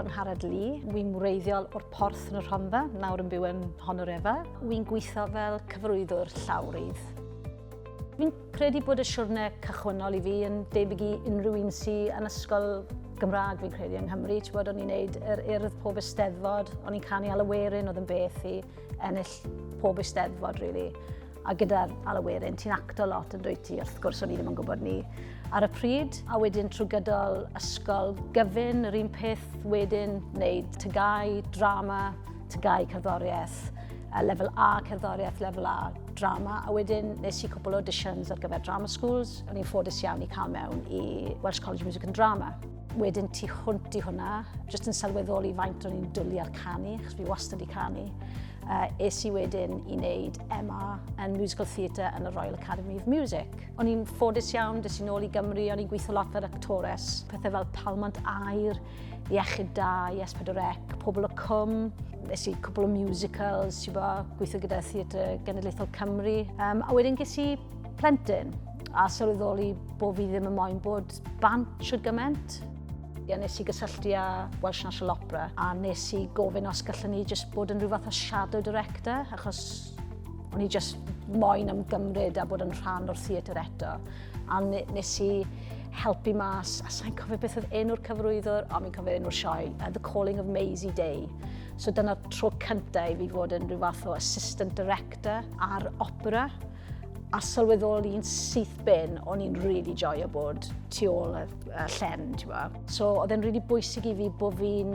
Angharad Lee. Wy'n wreiddiol o'r Porth yn y Rhondda, nawr yn byw yn Honorefa. Wy'n gweithio fel cyfarwyddwr llawrydd. Fi'n credu bod y siwrne cychwynnol i fi yn debyg i unrhyw un sy'n yn ysgol Gymraeg fi'n credu yng Nghymru. Ti'n bod, o'n i'n neud yr urdd pob eisteddfod, o'n i'n canu Alaw Werin oedd yn beth i ennill pob eisteddfod, really. A gyda'r Alaw Werin, ti'n acto lot yn dwyt ti, wrth gwrs o'n i ddim yn gwybod ni ar y pryd. A wedyn trwy gydol ysgol gyfun, yr un peth wedyn, wneud TGAU, drama, TGAU cerddoriaeth, lefel A cerddoriaeth, lefel A drama. A wedyn nes i cwpl o auditions ar gyfer drama schools. O'n i'n ffodus iawn i cael mewn i Welsh College of Music and Drama. Wedyn tu hwnt i hwnna, jyst yn sylweddoli faint o'n i'n dwlu ar canu, achos fi wastad i canu. Es i wedyn i wneud MA yn Musical Theatre yn y Royal Academy of Music. O'n i'n ffodus iawn, des i nôl i Gymru, o'n i'n gweithio lot fel actores. Pethau fel Palmant Aur, Iechyd Da, S4C, Pobl y Cwm. Nes i cwpl o musicals, ti'n bo, gweithio gyda Theatr Genedlaethol Cymru. A wedyn ges i plentyn a sylweddoli bod fi ddim yn moyn bod bant shwd gymaint. Ia, nes i gysylltu â Welsh National Opera a nes i gofyn os gallen ni just bod yn rhyw fath o shadow director, achos o'n i just moyn ymgymryd a bod yn rhan o'r theatr eto. A nes i helpu mas, a sa'n cofio beth oedd enw'r cyfarwyddwr, ond mi'n cofio enw'r sioe, The Calling of Maisie Day. So dyna'r tro cyntaf i fi fod yn rhyw fath o assistant director ar opera a sylweddoli'n syth bin, o'n i'n really joio bod tu ôl y llen, ti'n bo. So oedd e'n really bwysig i fi bod fi'n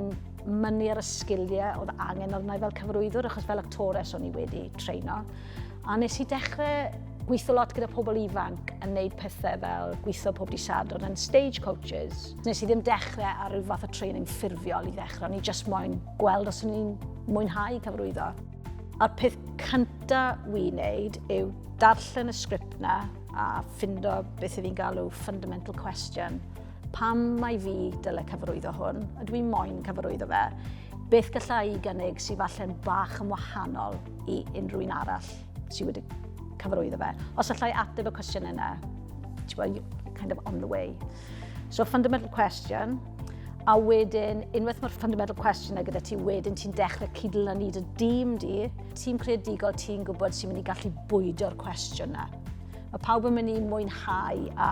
mynnu ar y sgiliau oedd angen arna i fel cyfarwyddwr, achos fel actores o'n i wedi treino. A nes i dechrau gweithio lot gyda pobl ifanc yn neud pethau fel gweithio pob di Sadwrn yn stage coaches. Nes i ddim dechrau ar ryw fath o training ffurfiol i ddechrau, o'n i just moyn gweld os o'n i'n mwynhau cyfarwyddo. A'r peth cynta wi'n neud yw darllen y sgript na a ffindo beth i fi'n galw fundamental question. Pam mae fi dyle cyfarwyddo hwn? Ydw i moyn cyfarwyddo fe? Beth gallai i gynnig sydd falle'n bach yn wahanol i unrhyw un arall sydd wedi cyfarwyddo fe? Os allai ateb y cwestiwn yna, ti'n bod, kind of on the way. So fundamental question, a wedyn, unwaith mae'r fundamental question yna gyda ti, wedyn ti'n dechrau cydlynu dy dîm di, tîm creadigol ti'n gwybod sy'n mynd i gallu bwydo'r cwestiwn yna. Mae pawb yn mynd i mwynhau a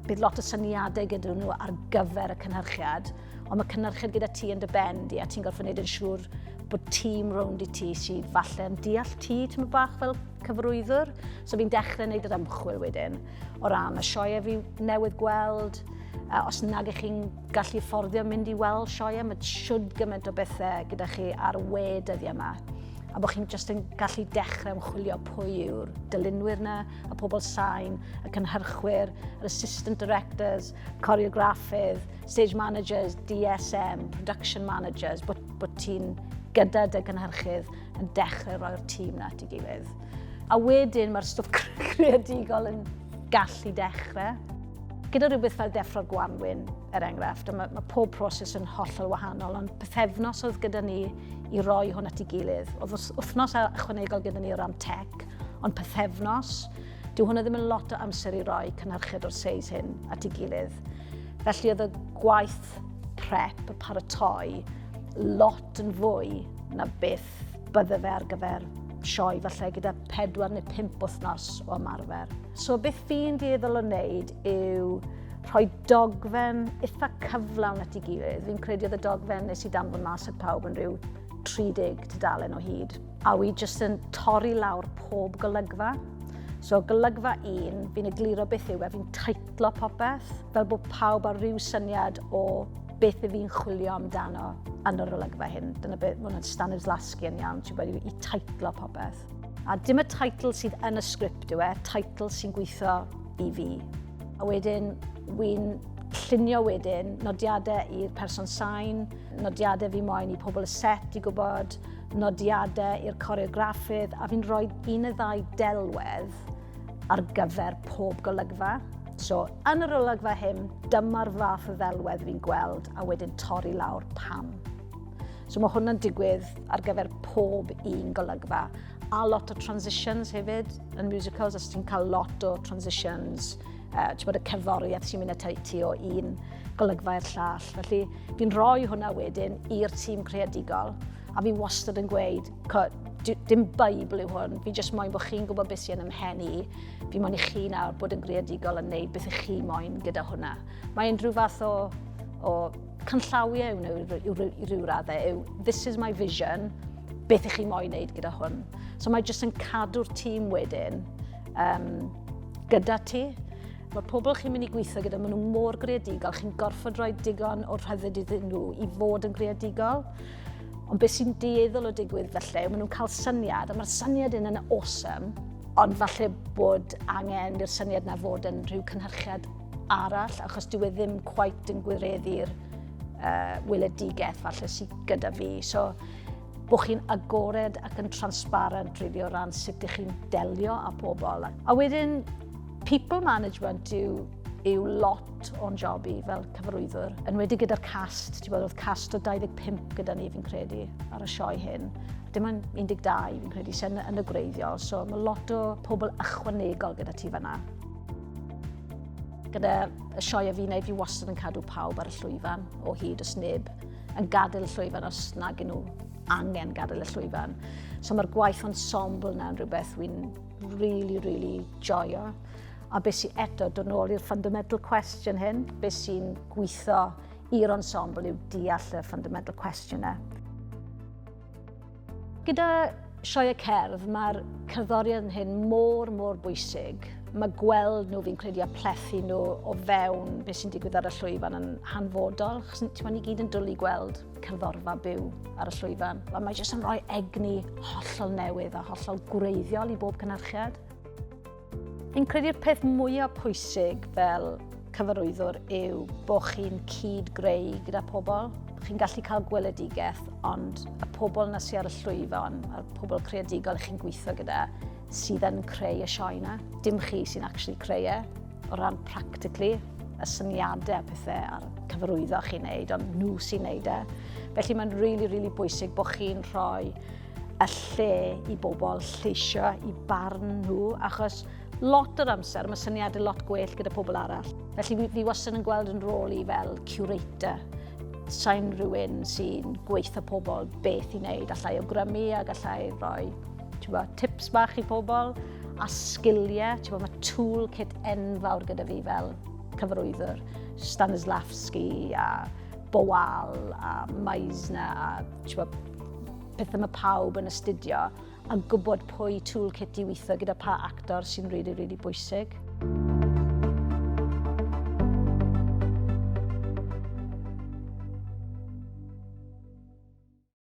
bydd lot o syniadau gyda nhw ar gyfer y cynhyrchiad, ond mae cynhyrchiad gyda ti yn dy ben di a ti'n gorfod wneud yn siŵr bod tîm rownd i ti sydd falle yn deall ti, ti'n bach fel cyfarwyddwr. So fi'n dechrau wneud yr ymchwil wedyn o ran y sioe fi newydd gweld, os nag ych chi'n gallu fforddio mynd i weld sioe, mae siwd gymaint o bethau gyda chi ar y we dyddiau yma. A bod chi'n just yn gallu dechrau ymchwilio pwy yw'r dylunwyr yna, y pobl sain, y cynhyrchwyr, yr assistant directors, choreograffydd, stage managers, DSM, production managers, bod ti'n gyda dy gynhyrchydd yn dechrau roi'r tîm na at ei gilydd. A wedyn mae'r stwff creadigol yn gallu dechrau. Gyda rhywbeth fel Deffro'r Gwanwyn, er enghraifft, a mae pob proses yn hollol wahanol, ond pythefnos oedd gyda ni i roi hwn at ei gilydd. Oedd wythnos ychwanegol gyda ni o ran tech, ond pythefnos, dyw hwnna ddim yn lot o amser i roi cynhyrchiad o'r seis hyn at ei gilydd. Felly oedd y gwaith prep, y paratoi, lot yn fwy na beth bydde fe ar gyfer sioe falle gyda 4 neu 5 wythnos o ymarfer. So beth fi'n dueddol o wneud yw rhoi dogfen eitha cyflawn at ei gilydd. Fi'n credu oedd y dogfen nes i danfon mas at pawb yn rhyw 30 tudalen o hyd. A wi jyst yn torri lawr pob golygfa. So golygfa un, fi'n egluro beth yw e, fi'n teitlo popeth, fel bod pawb ar ryw syniad o beth y fi'n chwilio amdano yn yr olygfa hyn. Dyna beth, mae hwnna'n Stanislavski yn iawn, ti'n bod, i teitlo popeth. A dim y teitl sydd yn y sgript yw e, teitl sy'n gweithio i fi. A wedyn, wy'n llunio wedyn nodiadau i'r person sain, nodiadau fi moyn i pobl y set i gwybod, nodiadau i'r coreograffydd, a fi'n rhoi un neu ddau delwedd ar gyfer pob golygfa. So, yn yr olygfa hyn, dyma'r fath o ddelwedd fi'n gweld, a wedyn torri lawr pam. So mae hwnna'n digwydd ar gyfer pob un golygfa. A lot o transitions hefyd yn musicals, os ti'n cael lot o transitions. Ti'n bod y cerddoriaeth sy'n mynd â ti o un golygfa i'r llall. Felly fi'n rhoi hwnna wedyn i'r tîm creadigol a fi wastad yn gweud, dim Beibl yw hwn, fi jyst moyn bod chi'n gwybod beth sy'n ymhen i, fi moyn i chi nawr bod yn greadigol a wneud beth ych chi moyn gyda hwnna. Mae unrhyw fath o canllawiau yw nhw i ryw raddau yw, "This is my vision, beth ych chi moyn wneud gyda hwn?" So mae jyst yn cadw'r tîm wedyn gyda ti. Mae'r pobl chi'n mynd i gweithio gyda, maen nhw mor greadigol, chi'n gorfod rhoi digon o rhyddid iddyn nhw i fod yn greadigol. Ond beth sy'n dueddol o digwydd felly, maen nhw'n cael syniad, a mae'r syniad un yn awesome, ond falle bod angen i'r syniad na fod yn rhyw cynhyrchiad arall, achos dyw e ddim quite yn gwireddu'r weledigaeth falle sydd gyda fi. So, bod chi'n agored ac yn transparent really o ran sut ydych chi'n delio â pobl. A wedyn, people management yw lot o'n job i fel cyfarwyddwr. Yn wedi gyda'r cast, ti'n bod, oedd cast o 25 gyda ni fi'n credu ar y sioe hyn. Dim ond 12 fi'n credu sy'n yn y gwreiddiol, so mae lot o pobl ychwanegol gyda ti fanna. Gyda y sioe fi'n neud, fi wastad yn cadw pawb ar y llwyfan o hyd os neb yn gadael y llwyfan os nag nhw angen gadael y llwyfan. So mae'r gwaith ensemble yna yn rhywbeth wy'n really, really joio. A beth sy'n eto, dod nôl i'r fundamental question hyn, beth sy'n gweithio i'r ensemble yw deall y fundamental question yna. Gyda sioe cerdd, mae'r cerddoriaeth hyn mor, mor bwysig. Mae gweld nhw, fi'n credu, a plethu nhw o fewn beth sy'n digwydd ar y llwyfan yn hanfodol. Chos ti'n ni gyd yn dwlu gweld cerddorfa byw ar y llwyfan. A mae jyst yn rhoi egni hollol newydd a hollol gwreiddiol i bob cynhyrchiad. Fi'n credu'r peth mwyaf pwysig fel cyfarwyddwr yw bod chi'n cyd-greu gyda pobl. Chi'n gallu cael gweledigaeth, ond y pobl na sydd ar y llwyfan, a'r pobl creadigol chi'n gweithio gyda, sydd yn creu y sioe yna. Dim chi sy'n actually creu e, o ran practically, y syniadau a pethau a'r cyfarwyddo chi'n neud, ond nhw sy'n neud e. Felly mae'n really, really bwysig bod chi'n rhoi y lle i bobl lleisio i barn nhw, achos lot o'r amser mae syniadau lot gwell gyda pobl arall. Felly fi wastad yn gweld yn rôl i fel curator. Sa'n rhywun sy'n gweithio pobl beth i wneud. Allai awgrymu a gallai roi bod, tips bach i pobl a sgiliau. Bod, mae toolkit enfawr gyda fi fel cyfarwyddwr. Stanislavski a Boal a Meisner a bod, pethau mae pawb yn astudio a gwybod pwy toolkit i weithio gyda pa actor sy'n really, really bwysig.